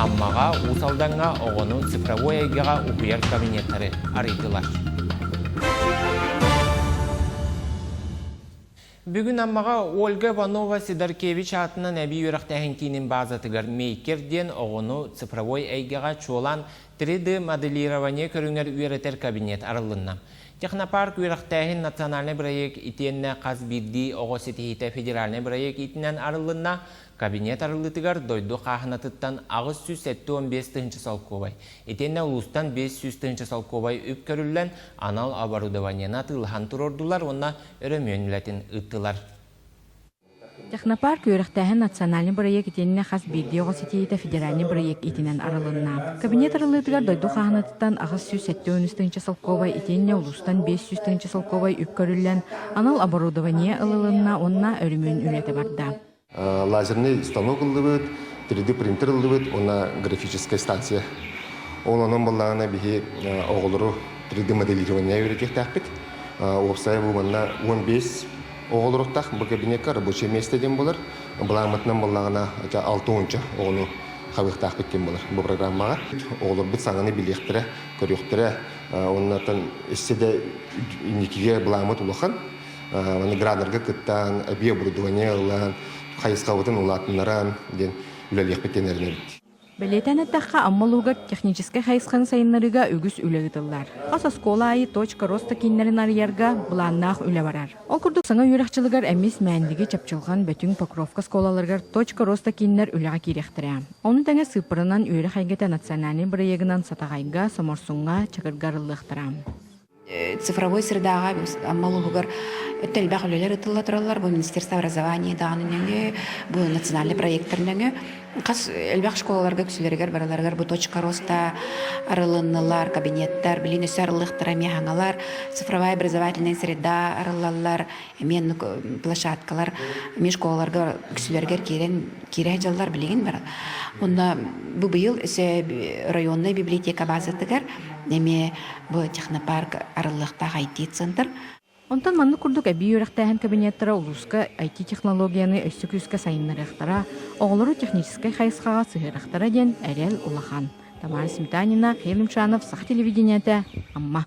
Аммаҕа, Уус Алдаҥҥа оҕону цифровой эйгэҕэ уһуйар кабинеттары арыйдылар. Бүгүн Аммаҕа Ольга Иванова Сидоркевич аатынан эбии үөрэхтээһин киинин баазатыгар Мейкер диэн оҕону цифровой эйгэҕэ чуолаан 3D моделирование көрүҥэр үөрэтэр кабинет арыллынна. Технопарк үөрэхтээһин национальнай бырайыак итиэннэ хас биирдии оҕо ситиһиитэ федеральнай бырайыак иитинэн арыллынна. Кабинет арыллыытыгар дойду хааһынатыттан 875 тыһыынча солкуобай, итиэннэ улуустан 500 тыһыынча солкуобай үп көрүллэн, анал оборудованиены атыылаһан туруордулар уонна өрөмүөн үлэтин ыыттылар. Технопарк үөрэхтээһин национальнай бырайыак итиэннэ хас биирдии оҕо ситиһиитэ федеральнай бырайыак иитинэн арылынна. Кабинет арыллыытыгар дойду хааһынатыттан 873 тыһыынча солкуобай итиэннэ улуустан 500 тыһыынча солкуобай үп көрүллэн, анал оборудование ылылынна уонна өрөмүөн үлэтэ барда. Лазерный станок ыллыбыт, 3D принтер ыллыбыт уонна графическая станция. Ол онон буоллаҕына биһи оҕолору 3D моделирование үөрэтиэхтээхпит. Уопсайа бу манна 15 оҕолоруктаах бу кабинекка рабочее место диэн буолар. Былааммытынан буоллаҕына алта уонча оҕону хабыахтаахпыт диэн буолар бу программаҕа. Оҕолорбут саҥаны билиэхтэрэ, көрүөхтэрэ. Оннотон өссө да инникигэ былааммыт улахан. Маны граннарга кыттан, эбии оборудование ылан, хайысхабытын улаатыннаран диэн үлэлиэхпит диэн эрэнэбит. Бэлиэтээн эттэххэ, Амма улууһугар техническэй хайысханы сайыннарыыга үгүс үлэ ыытыллар. Хас оскуола аайы «Точка роста» кииннэрин арыйарга былааннаах үлэ барар. Ол курдук, саҥа үөрэх дьылыгар Эмис, Мээндиги, Чапчылҕан, Бөтүҥ, Покровка оскуолаларыгар «Точка роста» кииннэр үлэҕэ киириэхтэрэ. Ону тэҥэ сыыппаранан үөрэх эйгэтэ национальнай бырайыагынан Сатаҕайга, Соморсуҥҥа, Чакырга арыллыахтара. Цифровой средаҕа Амма улууһугар өттө элбэх үлэлэр ыытылла тураллар. Бу Министерство образования даҕаны нөҥүө, бу национальный проектар нөҥүө хас элбэх школаларга үксүлэригэр барыларыгар бу точка роста арылыннылар, кабинеттар, билин өссө арыллыахтара эмиэ хаҥалар, цифровая образовательная среда арыллаллар, эмиэ площадкалар эмиэ школаларга үксүлэригэр киирэн киирэ дьаллар билигин бар. Онно бу быйыл өссө районная библиотека базатыгар эмиэ бу технопарк арыллыахтаах IT-центр. Онтон маннык курдук эбии үөрэхтээһин кабинеттара улууска IT-технологияны өссө күүскэ сайыннарыахтара, оҕолору техническэй хайысхаҕа сыһыарыахтара диэн эрэл улахан. Тамара Сметанина, Михаил Юмшанов, Саха телевидениетэ, Амма.